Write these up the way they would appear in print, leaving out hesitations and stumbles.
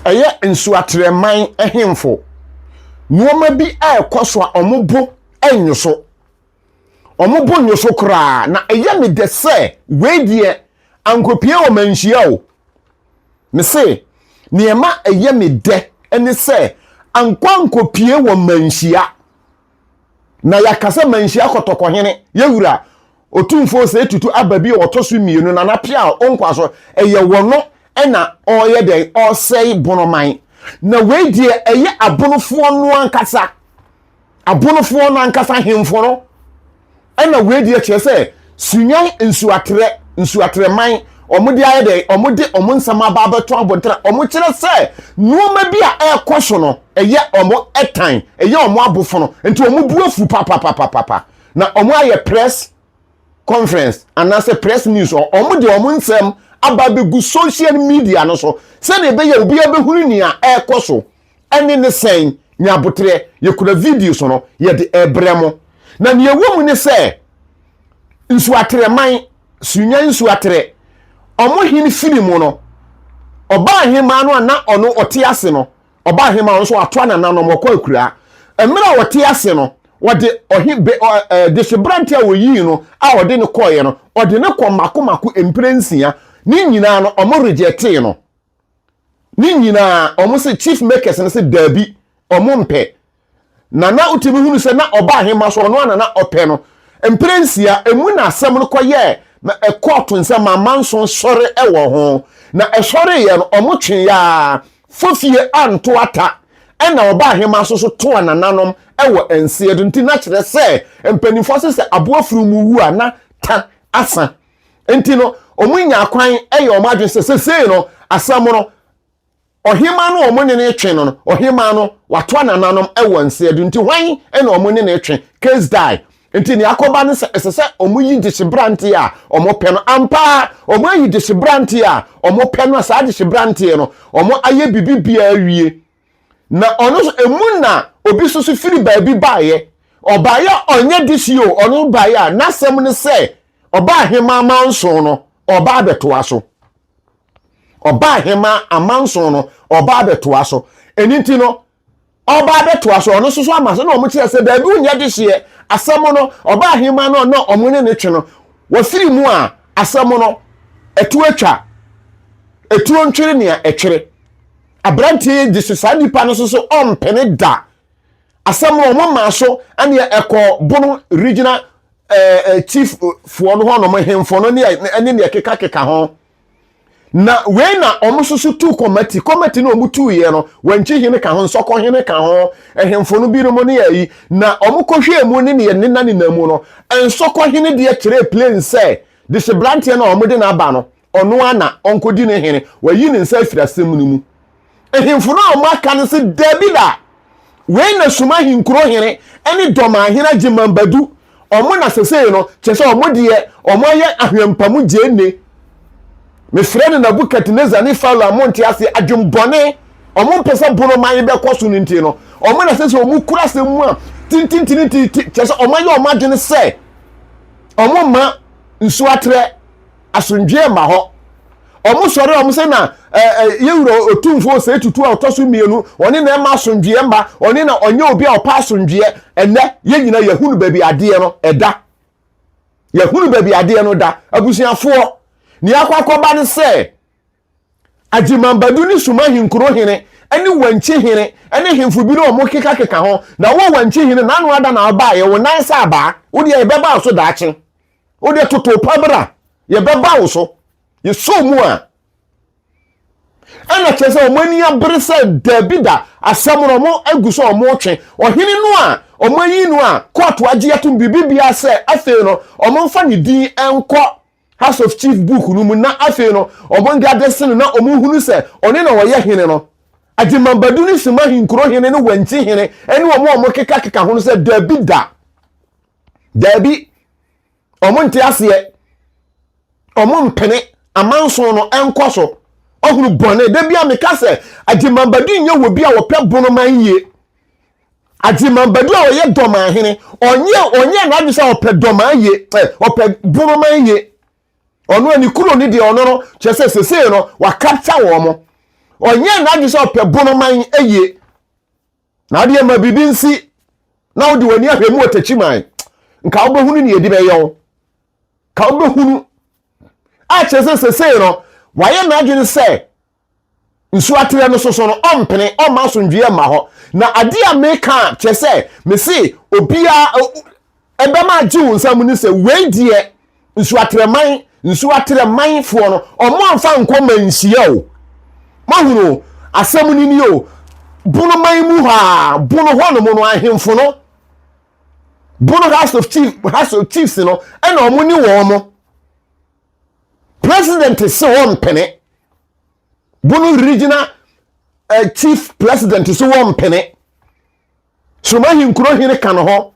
Ɛyɛ nsuatrɛman ahemfo. Nneɛma bi ɛrekɔ so a wɔn bo nnwo so. Wɔn bo nnwo so koraa na ɛyɛ me dɛ sɛ wei deɛ ankopie wɔ manhyia o. Mese nea ɛma ɛyɛ me dɛ ne sɛ ankɔ ankopie wɔ manhyia. Na yɛaka sɛ manhyia kɔtɔkɔhene, yɛwura Otumfoɔ Osei Tutu aba bi a ɔtɔ so mmienu, Nana Piaw Onkwa so, ɛyɛ wɔno na ɔreyɛ dɛn? Ɔresɛe Bonoman. Na wei deɛ ɛyɛ abonofoɔ no ankasa, abonofoɔ no ankasa ahemfo no, ɛna wei deɛ kyerɛ sɛ Sunyani nsuatrɛ, nsuatrɛman, wɔn de ayɛ dɛn? Wɔn de wɔn nsɛm aba abɛto abɔnten a wɔn kyerɛ sɛ nneɛma bi a ɛrekɔ so no, ɛyɛ wɔn ɛtan, ɛyɛ wɔn abofono, nti wɔn bu afu papapapapa. Na wɔn ayɛ press conference anaasɛ press news, wɔn de wɔn nsɛm aba abɛgu social media no so sɛdeɛ ɛbɛyɛ obiara bɛhunu nea ɛrekɔ so ɛne ne sɛn nyabotrɛ. Yɛkura videos no yɛde ɛbrɛ mo, na nea ɛwɔ mu ne sɛ nsuatrɛman Sunya nsuatrɛ ɔmo hene firi mu no, ɔbaa hemaa no a na ɔno ɔte ase no, ɔbaa hemaa no nso atoa nananom ɔkɔ akuraa. Mmerɛ a ɔte ase no, wɔde ɔhe be ɔ ɛ dehyebrante a wɔyii no a ɔde no kɔeɛ no, ɔde no kɔ mako mako mprɛ nsia. Ne nyinaa no ɔmo rejectee no. Ne nyinaa ɔmo se chief makers no se daabi, ɔmo mpɛ. Na na wotumi hunu sɛ na ɔba ahemma so ɔno ana na ɔpɛ no. Mprɛ nsia emu na asɛm no kɔyɛɛ na ɛkɔɔto nsɛm ma amanson sɔre wɔ ho. Na ɛsɔreeɛ no ɔmo twee aa fofie anto ata ɛna ɔba ahemma so so toa nananom wɔ nseɛ do. Nti na kyerɛ sɛ mpanimfoɔ se sɛ aboa funu mu wu a na ta asa. Nti no ɔmo nya kwan yɛ ɔmo adwene sɛ sesei no asɛm no ɔhemaa no a wɔn ne no retwe no no, ɔhemaa no watoa nananom wɔ nseɛ do, nti hwan na wɔn ne no retwe? Case die. Nti nea akɔba no sɛ ɛsɛ sɛ wɔn yi gyehyeberanteɛ a wɔn pɛ no. Ampa ara wɔn ayi gyehyeberanteɛ a wɔn pɛ no, a saa gyehyeberanteɛ no wɔn ayɛ biribi biara awie. Na ɔno nso emu na obi nso so firi baabi baeɛ. Ɔbaeɛ a ɔnyɛ dehye o, ɔno baeɛ a n'asɛm ne sɛ ɔbaa hemaa manson no ɔba abɛtoa so. Ɔbaa hemaa amanson no ɔba abɛtoa so. Ɛno nti no ɔba abɛtoa so, ɔno nso so ama so na wɔn kyerɛ sɛ daabi wonyɛ dehyeɛ. Asɛm no ɔbaa hemaa no na wɔn ne ne twe no wɔfiri mu a asɛm no ɛto atwa, ɛtuo ntwere nea ɛtwere. Aberanteɛ yi gye so saa nipa no nso so ɔmpene da. Asɛm no wɔn maa so ɛne ɛkɔ Bono regional ɛɛ chief foɔ no hɔnom, hemfo no ne ɛne nea ɛkekakeka ho. Na wei na wɔn nso so tu kɔmati kɔmati na wɔn tu yɛ no, Wankyi hene ka ho, Nsɔkɔ hene ka ho, ɛhemfo no binom ne ayi na wɔn kɔhwɛɛ mu ne nea nena nena mu no, Nsɔkɔ hene deɛ kyerɛɛ plain sɛ dehyeberanteɛ no a wɔde no aba no, ɔno ara na ɔnkɔdi ne hene, wayi ne nsa afiri asɛm no mu. Ahemfo no a wɔaka no se, Dabi da! Wei na Suma ahenkuro hene ne Dɔmahene Agyeman Badu, wɔn na sesei no, kyerɛ sɛ wɔn deɛ, wɔayɛ ahweampamu gyeene. Mefrɛ no Nebukadnesar ne Farao a monte aseɛ, adwembɔne, wɔn mpɛ sɛ bonoman bɛkɔ so no nti no, wɔn na sɛ sɛ wɔn kura asɛm mu a tintintintinti, kyerɛ sɛ wɔayɛ wɔn adwene sɛ wɔn mma nsuo atrɛ asomdwoeɛ mma hɔ. Wɔn sɔre wɔn sɛ na ɛɛ yɛwura otumfoɔ sɛ tutu a ɔtɔ so mmienu, ɔne na ɛma asomdwoeɛ mma, ɔne na ɔnyɛ obi a ɔpɛ asomdwoeɛ. Ɛnɛ yɛn nyinaa yɛhunu baabi adeɛ no ɛda, yɛhunu baabi adeɛ no da. Abusuafoɔ, nea akɔ akɔba ne sɛ Agyemambadu ne Suma Ahenkuro hene ne Wankyi hene ne hemfo bi ne wɔn kekakeka ho. Na wo Wankyi hene, n'ano ada na wobaeɛ, wo nan sɛ abaa, wo deɛ yɛbɛba wo so daakye. Wo deɛ toto pa bra, yɛbɛba wo so. Yɛsɔ mu a, ɛna kyerɛ sɛ wɔn ani abere sɛ daabi da, asɛm no wɔn agu so a wɔretwe ɔhene no a wɔn ayi no a kóòtù agye atom biribi biara sɛ afei no wɔn mfa ne din nkɔ House of Chief book no mu na afei no wɔn ngadese no na wɔn hunu sɛ ɔne na ɔyɛ hene no. Agyemambadu ne Sima Ahenkuro hene ne Wankyi hene ne wɔn a wɔkekakeka ho no sɛ daabi da, daabi, wɔn nte aseɛ, wɔn mpene amanson no nkɔ so. Ɔhunu bɔne da bi a meka sɛ Agyemambadu nyɛ wɔ bi a wɔpɛ bonoman yie. Agyemambadu a ɔyɛ dɔmanhene, ɔnyɛ ɔnyɛ n'adwene sɛ ɔpɛ dɔman yie, ɛ ɔpɛ bonoman yie. Ɔno a ne kuro ne deɛ ɔno no kyerɛ sɛ sesei no wakapta wɔn mo. Ɔnyɛ n'adwene sɛ ɔpɛ bonoman ayie. Na adeɛ ma biribi nsi na wode w'ani ahwɛ mu wɔ takyiman nka wobɛhunu ne yɛdi bɛyɛ wo ka wobɛhunu a kyerɛ sɛ sesei no wayɛ n'adwene sɛ nsuo aterɛ no soso no ɔmpene ɔmma asomdwoeɛ mma hɔ na adeɛ a meka a kyerɛ sɛ mese obiara ɛbɛma agye wo nsa mu ne sɛ wei deɛ nsuatrɛman nsuatrɛmanfoɔ no ɔmo amfa nkɔ manhyia o mahunu asɛm no ni o bonoman mu hɔ a bono hɔ nom no ahemfo no bono house of chief house of chiefs no ɛna ɔmo ne wɔn mo president se wɔn mpene bono regional uh, chief president so wɔn mpene Somahinkuro hene ka no hɔ.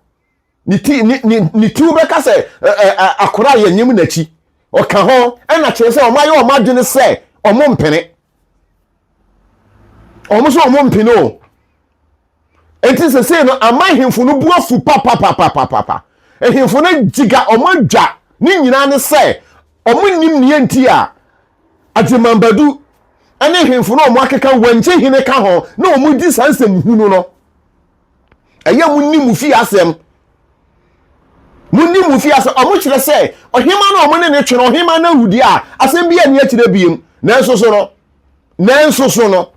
Ne ti ne ne ne tiw bɛka sɛ ɛ ɛ akora a yɛnyim n'akyi. Ɔka ho ɛna kyerɛ sɛ wɔn ayɛ wɔn adwene sɛ wɔn mpene. Wɔn nso wɔn mpene o. Eti sese no ama ahemfo no bu afu papapapapapa. Ahemfo no gyiga wɔn adwa ne nyinaa ne sɛ wɔn nim nea nti a Agyemambadu ne ahemfo no a wɔn akeka wɔnkye hene ka ho na wɔn di saa nsɛm hunu no. Ɛyɛ mo ni mo fie asɛm. Mo ni mo fie asɛm. Wɔn kyerɛ sɛ ɔhema no a wɔn ne ne twe no ɔhema no awudi a asɛm bi ani akyerɛ biem. Nanso so no nanso so no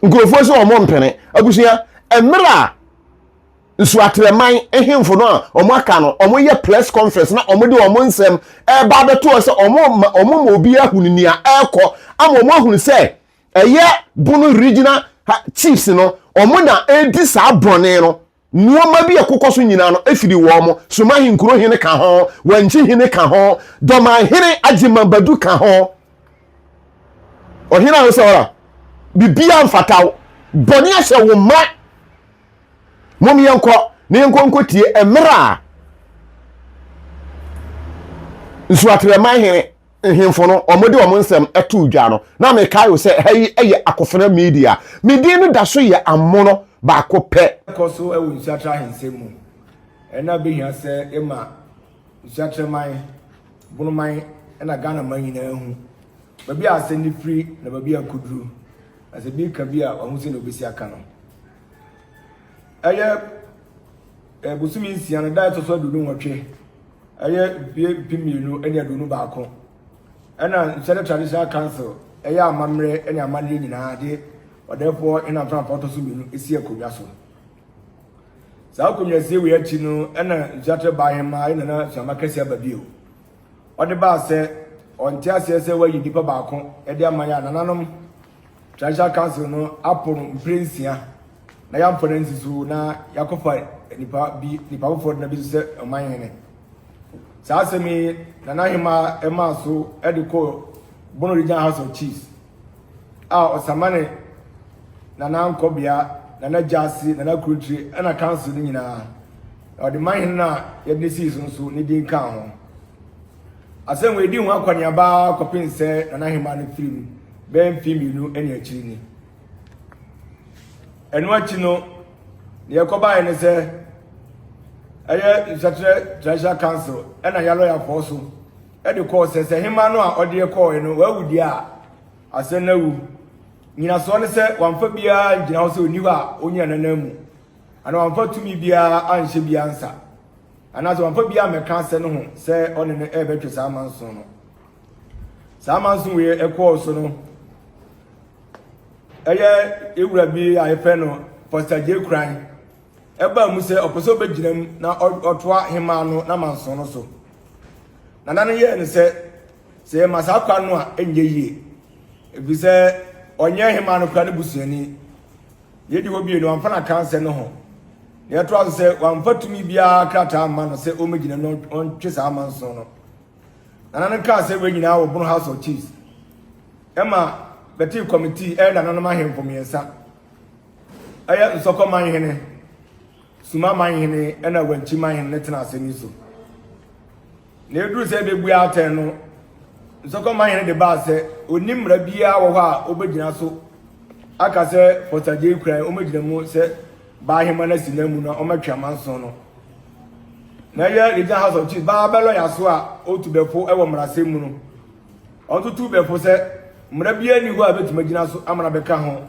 nkurɔfoɔ sɛ wɔn mpene abusua mmerɛ a nsuatrɛman hemfo no a wɔn aka no wɔn yɛ press conference na wɔn de wɔn nsɛm ɛreba abɛto hɔ sɛ wɔn ma wɔn ma obi ahunu nea ɛrekɔ ama wɔn ahunu sɛ ɛyɛ bono regional chiefs no wɔn na ɛredi saa bɔne no Nnoɔma bi a ɛkokɔ so nyinaa no firi wɔn. Somahenkuro hene ka ho, Wankyi hene ka ho, Dɔman hene Agyeman Badu ka ho. Ɔhene a wosɛ ɔra, biribiara mfata wo. Bɔne ahyɛ wo ma. Mom yɛnkɔ na yɛnkɔ nkɔtie mmerɛ a Nsuatrɛman hene nhemfo no wɔde wɔn nsɛm too dwa no, na mekae wo sɛ ha yi yɛ Akofena Media. Me din no da so yɛ Amono baako pɛ. Kɔ so wɔ nsuatra ahensɛm mu. Ɛna bɛhia sɛ yɛma nsuatraman, bonoman na Ghana man nyinaa hu baabi a asɛm no firi na baabi a ɛkɔduru. Na sɛ bi ka bi a, wahu sɛnea ɔbɛsi aka no. Ɛyɛ bosome nsia no da a ɛtɔ so 28 ɛyɛ mfeɛ 2021 ɛna Nhyɛde Traditional Council ɛyɛ amammerɛ ne amanneɛ nyinaa de ɔdɛɛfoɔ Hena Mframfo ɔtɔ so mmienu esi akonnwa so. Saa akonnwa sie wei akyi no ɛna Nsuatrɛ baa hemaa Nana Suama Kɛse aba bio. Ɔde baa sɛ ɔnte aseɛ sɛ wayi nipa baako de ama yɛ a nananom Traditional Council no apo no mprɛnsia na yɛamfa no ansi so na yɛakɔfa nipa bi nipa foforɔ de no abɛsi sɛ ɔman hene. Saa asɛm yi Nana Hemaa ɛmaa so de kɔɔ Bono Regional House of Chiefs a ɔsamane Nana Nkɔbea, Nana Gyasi, Nana Kuruntire ɛna council no nyinaa. Na ɔde man hene no a yɛde no sii so nso ne din kaa ho. Asɛm wei di ho akɔneaba ara kɔpem sɛ Nana Hemaa no firi mu bɛyɛ mfe mmienu ne akyiri ni. Ɛno akyi no, deɛ ɛkɔbaeɛ ne sɛ ɛyɛ Nsakyerɛ Traditional Council ɛna yɛ lɔyafoɔ so ɛde kɔɔ sɛ sɛ hemaa no a ɔde kɔɔɛ no wawu deɛ a asɛm no awu. Nyinasoɔ ne sɛ wamfa biara ngyina hɔ sɛ ɔnni hɔ a ɔnyina n'anan mu anaa wamfa tumi biara anhyɛ biara nsa anaasɛ wamfa biara ammɛka asɛm no ho sɛ ɔne no ɛrebɛtwe saa amanson no. Saa amanson wei ɛkɔɔ so no ɛyɛ ewura bi a yɛfrɛ no Pastor J. Kran ɛbaa mu sɛ ɔpɛ sɛ ɔbɛgyina mu na ɔtoa hemaa no n'amanson no so. Nana no yɛɛ no sɛ sɛ yɛma saa kwan no a ɛnyɛ yie ɛfiri sɛ ɔnyɛ hemaa no kora ne busuani. Deɛ ɛdi hɔ bio no wamfa n'akansɛ no ho. Deɛ ɛtoa so sɛ wamfa tumi biara krataa amma no sɛ ɔmmɛgyina mu na ɔntwe saa amanson no. Nana no kaa sɛ wei nyinaa wɔ Bono House of Chiefs. Ɛma bɛtee kɔmitii ɛyɛ nananom ahemfo mmiɛnsa. Ɛyɛ Nsɔkɔ manhene, Suma manhene ɛna Wankyi manhene ne tena asɛm yi so. Na ɛduru sɛ ɛbɛbua atɛn no, Nsɔkɔ manhene de baa sɛ ɔnni mmara biara wɔ hɔ a ɔbɛgyina so aka sɛ Fɔsagye kura ɔmmɛgyina mu sɛ Baahema no asi n'amu na ɔmmɛtwe amanson no. Na ɛyɛ Regional House of Chiefs baa bɛ lɔya so a ɔtu bɛfo wɔ mmarasɛm mu no. Ɔnso tu bɛfo sɛ. mmara biara nni hɔ a ɛbɛtumi agyina so ama no abɛka ho,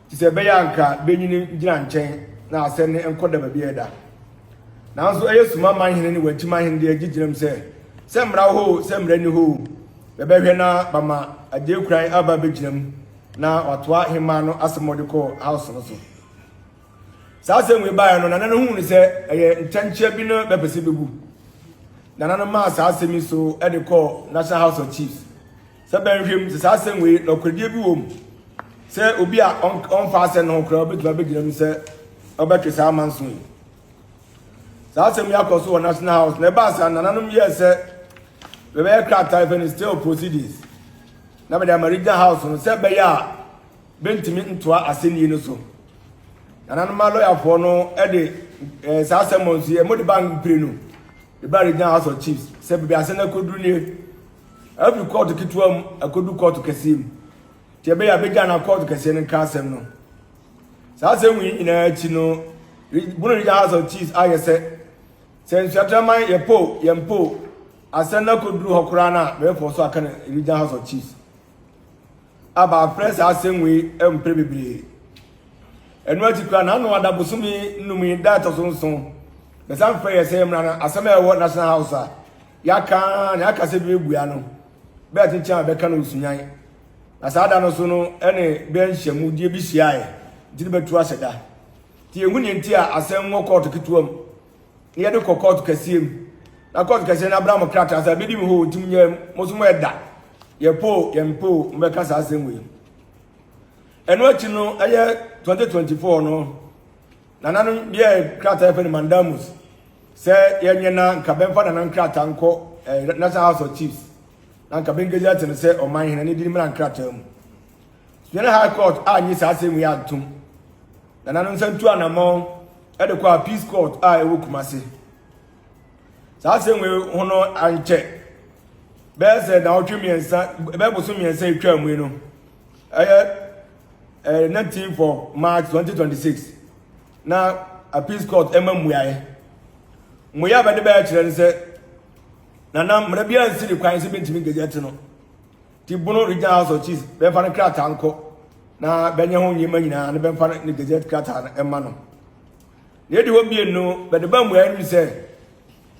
te sɛ ɛbɛyɛ a anka bɛnyini gyina nkyɛn na asɛm no nkɔ da baabi a ɛda. Nanso ɛyɛ Suma manhene ne Wankyi manhene deɛ gye gyinam sɛ, sɛ mmara wɔ hɔ o, sɛ mmara nni hɔ o, bɛbɛhwɛ na bama Agyei-Kuran aba abɛgyina mu na watoa hemmaa no asɛm a ɔde kɔɔ House no so. Saa asɛm wei baeɛ no, Nana no huu no sɛ ɛyɛ ntɛnkyea bi na bɛpɛ sɛ bɛbu. Nana no maa saa asɛm yi so de kɔɔ National House of Chiefs sɛ bɛnhwɛ mu sɛ saa asɛm wei nɔkorɛdie bi wɔ mu sɛ obi a ɔmfa asɛm no ho koraa ɔbɛtumi abɛgyina mu sɛ ɔbɛtwe saa amanso yi. Saa asɛm yi akɔ so wɔ National House na ɛbaa saa nananom yɛɛ sɛ bɛbɛyɛ krataa fɛ no stay of proceedings na bɛde ama Regional House no sɛ ɛbɛyɛ a bɛntumi ntoa asɛnnie no so. Nananom alɔyafoɔ no de eh, saa asɛm nso yɛ mode ba mpire no de ba Regional House of Chiefs sɛ baabi asɛm no akɔduru nie. Afiri kɔɔto ketewa mu akɔdu kɔɔto kɛseɛ mu. Nti ɛbɛyɛ a bɛgya na kɔɔto kɛseɛ no nka asɛm no. Saa asɛm yi nyinaa akyi no, Bono Regional House of Chiefs ayɛ sɛ sɛ Nsuatraman yɛpo yɛmpo asɛm no akɔduru hɔ koraa no a bɛbɛfɔ so aka no Regional House of Chiefs. A Bɛafrɛ saa asɛm wei mprɛ bebree. Ɛno akyi koraa n'ano ada bosome nnum yi da ɛtɔ so nson. Bɛsan frɛ yɛ sɛ yɛmmra no asɛm a ɛwɔ National House a yɛaka na yɛaka sɛ bɛbɛbua no bɛɛ kyenkyen a bɛka no osunyan. Na saa da no so no ɛne bɛ nhyiamudie bi hyiaeɛ nti no bɛtu ahyɛ da. Nti yɛhu neɛ nti a asɛm wɔ kɔɔto ketewa mu. na yɛde kɔ kɔɔto kɛseɛ mu na kɔɔto kɛseɛ no abra mo krataa sɛ abɛdi me hɔ nti nyɛ mo so mo ɛda yɛpo yɛmpo mobɛka saa asɛm wei. Ɛno akyi no ɛyɛ 2024 no nananom yɛ krataa yɛfɛ no mandamus sɛ yɛnyɛ na nka bɛmfa nana nkrataa nkɔ eh, National House of Chiefs na nka bɛngagya te no sɛ ɔman hene ne de mmra nkrataa mu. Sunyani High Court annye saa asɛm wei antom. Nananom nsa ntu anammɔn de kɔ Appeals Court a ɛwɔ Kumasi. Saa asɛm wei ho no ankyɛ bɛyɛ sɛ naawɔtwe mmiɛnsa bɛyɛ boso mmiɛnsa atwa mu yi no ɛyɛ ɛyɛ 19 for March 2026 na Appeals Court ɛma mmuaeɛ. Mmuaeɛ a bɛde bɛyɛ kyerɛ no sɛ nana mmara biara nsi ne kwan sɛ bɛntumi ngagya no. Ti Bono Regional House of Chiefs bɛmfa no krataa nkɔ na bɛnyɛ ho nneɛma nyinaa na bɛmfa ne gazette krataa no mma no. Nea edi hɔ bio no, bɛde ba mmuae no mu sɛ,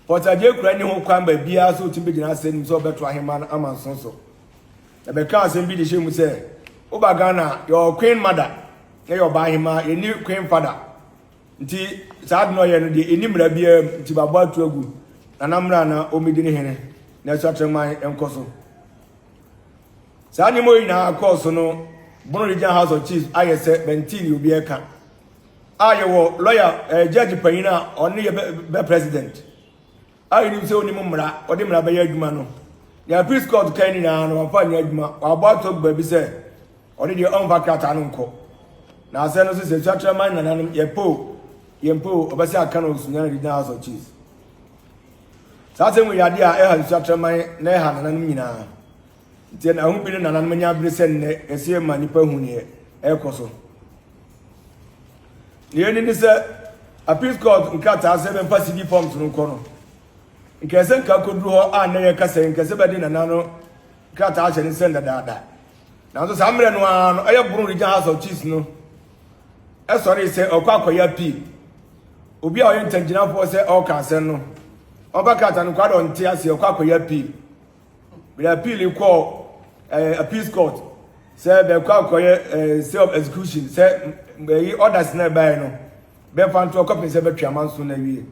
Pɔtagye kura nni ho kwan baabiara sɛ otumi begyina asɛm no mu sɛ ɔbɛto ahemmaa no amanson so. Na bɛka asɛm bi de hyɛ mu sɛ, woba Ghana a, yɛwɔ Queen Mother na yɛ ɔbaa ahemmaa, yɛnni Queen Father. Nti saa ade no ɔyɛ no deɛ ɛnni mmara biara mu nti babɔ ato agu Nana mmra na ɔmmɛdi ne hene na Asuatraman nkɔ so. Saa nneɛma yi nyinaa kɔɔ so no Bono Regional House of Chiefs ayɛ sɛ bɛntee ne obi ɛka a yɛwɔ lawyer eh, judge panyin a ɔne yɛ bɛ, bɛ president a yɛnim sɛ onim mmara ɔde mmara bɛyɛ adwuma no nea appeals court kan nyinaa no wamfa nyɛ adwuma wabɔ ato agu baabi sɛ ɔne deɛ ɔmfa krataa no nkɔ na asɛ no so sɛ suatraman nananom yɛpɛ o yɛmpɛ o ɔbɛsɛ aka no Sunyani Regional House of Chiefs. Saa asɛm wei yɛ adeɛ a ɛha nsuatraman na ɛha nananom nyinaa. Nti ɛna ahu bi ne nananom ani abere sɛ nnɛ yɛsɛ yɛma nnipa hu neɛ ɛrekɔ so. Nea ɛni ne sɛ appeals court nkrataa sɛ bɛmfa CD forms no nkɔ no. Nka ɛsɛ nka kɔduru hɔ a nnɛ yɛka sɛ nka sɛ bɛde nana no krataa ahyɛ ne nsɛm dadaada. Nanso saa mmerɛ no ara no ɛyɛ Bono Regional House of Chiefs no ɛsɔree sɛ ɔkɔ akɔyɛ appeal. Obi a ɔyɛ ntamgyinafoɔ sɛ ɔreka asɛm no, ɔmfa krataa no nkɔ ada ɔnte aseɛ, ɔkɔ akɔyɛ appeal. Bere appeal kɔɔ ɛɛ appeals court sɛ bɛkɔ akɔyɛ ɛɛ stay of execution sɛ ɛyi orders na ɛbaeɛ no bɛfa nto ɔkɔpem sɛ bɛtwe amanso no awie.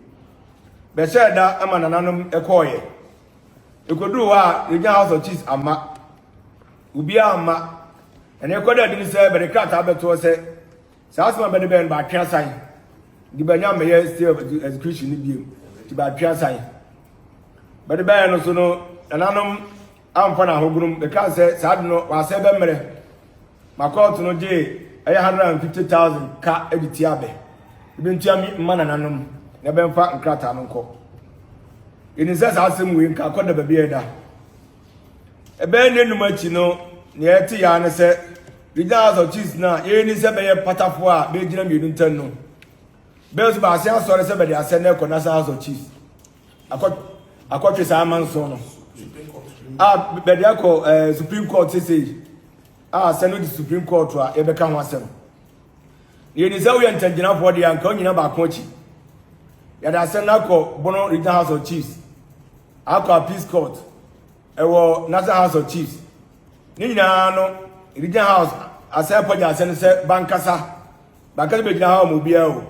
Bɛhyɛɛ da ma nananom ɛkɔɔyɛ. Ɛkɔduru hɔ a Regional House of Chiefs amma. Obiara amma. Ɛna ɛkɔda adi ne sɛ bɛde krataa bɛtoɔ sɛ Saa asɛm a bɛde bɛyɛ no baatwe asan de bɛnya mmɛyɛ stay of execution no biem nti baatwe asan. Bɛde bɛyɛ no so no nananom amfa no ahogonom bɛkaa sɛ saa de no wɔasɛ bɛmmerɛ ma kɔɔto no gyee ɛyɛ 150,000 ka de tia bɛ ebi ntua mi mma nananom na bɛmfa nkrataa no nkɔ. Yɛnim sɛ saa asɛm wei nka akɔda baabi a ɛda. Ɛbɛyɛ nnanum akyi no, nea ɛte yaa ne sɛ Regional House of Chiefs no a yɛnni sɛ bɛyɛ patafoɔ a bɛgyina mmienu ntam no, bɛyɛ nso baase asɔre sɛ bɛde asɛm no rekɔ National House of Chiefs akɔ akɔtwe saa amanson no a bɛde akɔ eh, Supreme Court sesei. A asɛm no di Supreme Court a yɛbɛka ho asɛm. Na yɛnim sɛ woyɛ ntamgyinafoɔ deɛ anka wonyina baako akyi. Yɛde asɛm no akɔ Bono Regional House of Chiefs, akɔ Appeals Court, ɛwɔ National House of Chiefs. Ne nyinaa no, Regional House asɛn apagya asɛm no sɛ bankasa. Bankasa bɛgyina ha ma obiara o.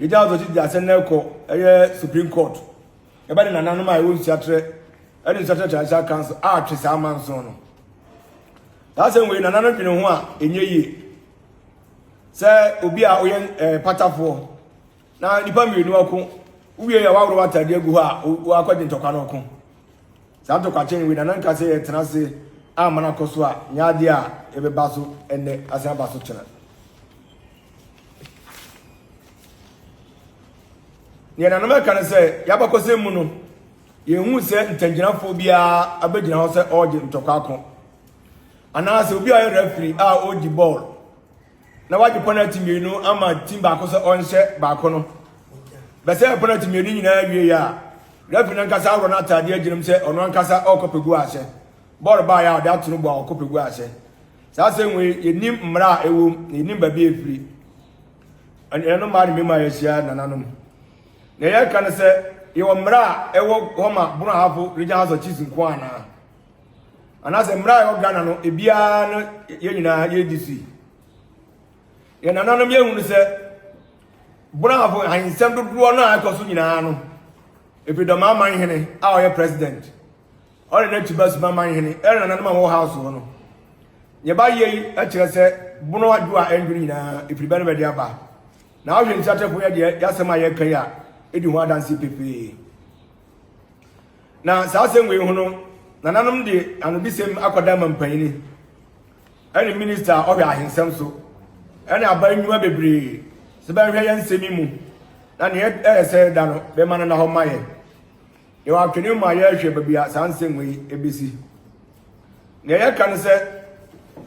Regional House of Chiefs de asɛm no akɔ ɛyɛ Supreme Court. Ɛbɛ ne nananom a ɛwɔ Nsuatrɛ ɛne Nsuatrɛ Traditional Council atwe saa amanson no. Saa asɛm wei nananom dwene ho a ɛnyɛ yie. Sɛ obi a ɔyɛ eh, patafoɔ na nipa mmienu ɔko wowie yɛ waworɔ w'atadeɛ agu hɔ a wakɔgye ntɔkwa no ɔko. Saa ntɔkwa kyɛn wei nana nka sɛ yɛtena ase ama no akɔ so a nyɛ adeɛ a yɛbɛba so ɛnnɛ asan aba so kyena. Nea nananom ɛka ne sɛ yɛabakɔsɛm mu no yɛnhu sɛ ntangyinafoɔ biara abɛgyina hɔ sɛ ɔregye ntɔkwa ako anaasɛ obi a ɔyɛ referee a ɔredi bɔɔl na wagye penalty mmienu ama team baako sɛ ɔnhyɛ baako no bɛsɛ penalty mmienu nyinaa wie a referee no ankasa aworɔ n'ataadeɛ agyinam sɛ ɔno ankasa ɔrekɔ pɛ gu ahyɛ bɔɔl baeɛ a ɔde ato no bu a ɔkɔ pɛ gu ahyɛ saa asɛm wei yɛnim mmara a ɛwɔ mu na yɛnim baabi a ɛfiri ɛno mmaa ne mmarima a yɛahyia nananom na yɛka no sɛ yɛwɔ mmara a ɛwɔ hɔ ma Bono Ahafo Regional House of Chiefs nko anaa anaasɛ mmara a ɛwɔ Ghana no ebiara no yɛn nyinaa yɛdi so yi yɛn nananom yɛhunu sɛ Bono Ahafo ahensɛm dodoɔ no a ɛkɔ so nyinaa no ɛfiri Dɔmaa Manhene a ɔyɛ president ɔne n'akyi ba Suma Manhene ɛne nananom a wɔwɔ house hɔ no yɛba yɛ yi kyerɛ sɛ Bono adwo a ɛndwo no nyinaa ɛfiri bɛ no bɛde aba na wohwɛ nsuatɛfo yɛ deɛ yɛasɛm a yɛka yi a ɛdi ho adanseɛ pefee Na saa asɛm wei ho no, nananom de anodisɛm akɔda ma mpanyini ɛne minista a ɔhwɛ ahensɛm so ɛne aban nnwuma bebree sɛ bɛnhwɛ yɛn nsɛm yi mu na nea ɛyɛ sɛ da no bɛma no na hɔ ma yɛn. Yɛwɔ atwene mu a yɛrehwɛ baabi a saa nsɛm wei ɛbɛsi. Nea yɛka no sɛ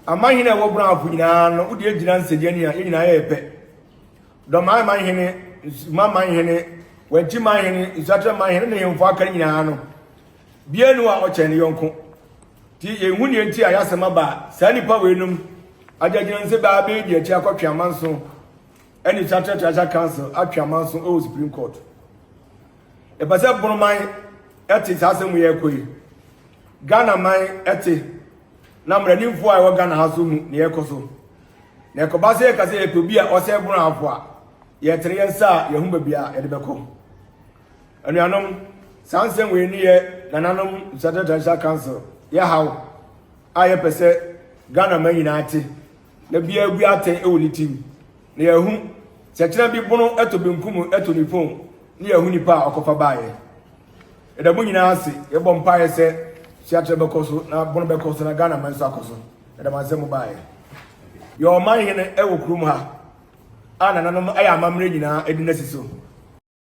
amanhene a ɛwɔ Brafo nyinaa no wode agyina nsɛdeɛ a yɛn nyinaa yɛyɛ pɛ. Dɔmaa manhene, Nsuma manhene, Wankyi manhene, Nsuatrɛ manhene ne hemfo aka nyinaa no, biara ni hɔ a ɔkyɛn ne yɔnko. Nti yɛnhu nea nti a yɛasɛm aba a saa nnipa weinom agyinagyina nse baa bɛdi akyi akɔtwe amanso ne Nsuatrɛ Traditional Council atwe amanso wɔ Supreme Court. Yɛpɛ sɛ Bonoman te saa asɛm yi ɛkɔ yi. Ghana man te na mmaranimfoɔ a ɛwɔ Ghana ha so hu nea ɛkɔ so. Na ɛkɔba sɛ yɛka sɛ yɛpɛ obi a ɔsɛ bono afo a, yɛtene yɛn nsa a yɛho baabi a yɛde bɛkɔ. Anuanom, saa nsɛm wei ne yɛ nananom Nsuatere Traditional Council yɛ haw a yɛpɛ sɛ Ghana man nyinaa te na biara bu atɛn wɔ ne tirim na yɛahu sɛ kyena bi bono ɛtɔ benkum ɛtɔ nifa o ne yɛahu nipa a ɔkɔfa baeɛ. Yɛda mo nyinaa ase, yɛbɔ mpaeɛ sɛ Suatrɛ bɛkɔ so na bono bɛkɔ so na Ghana man nso akɔ so. Yɛda mo ase sɛ mo baeɛ. Yɛ ɔman hene wɔ kurom ha a nananom ayɛ amammerɛ nyinaa de no asi so.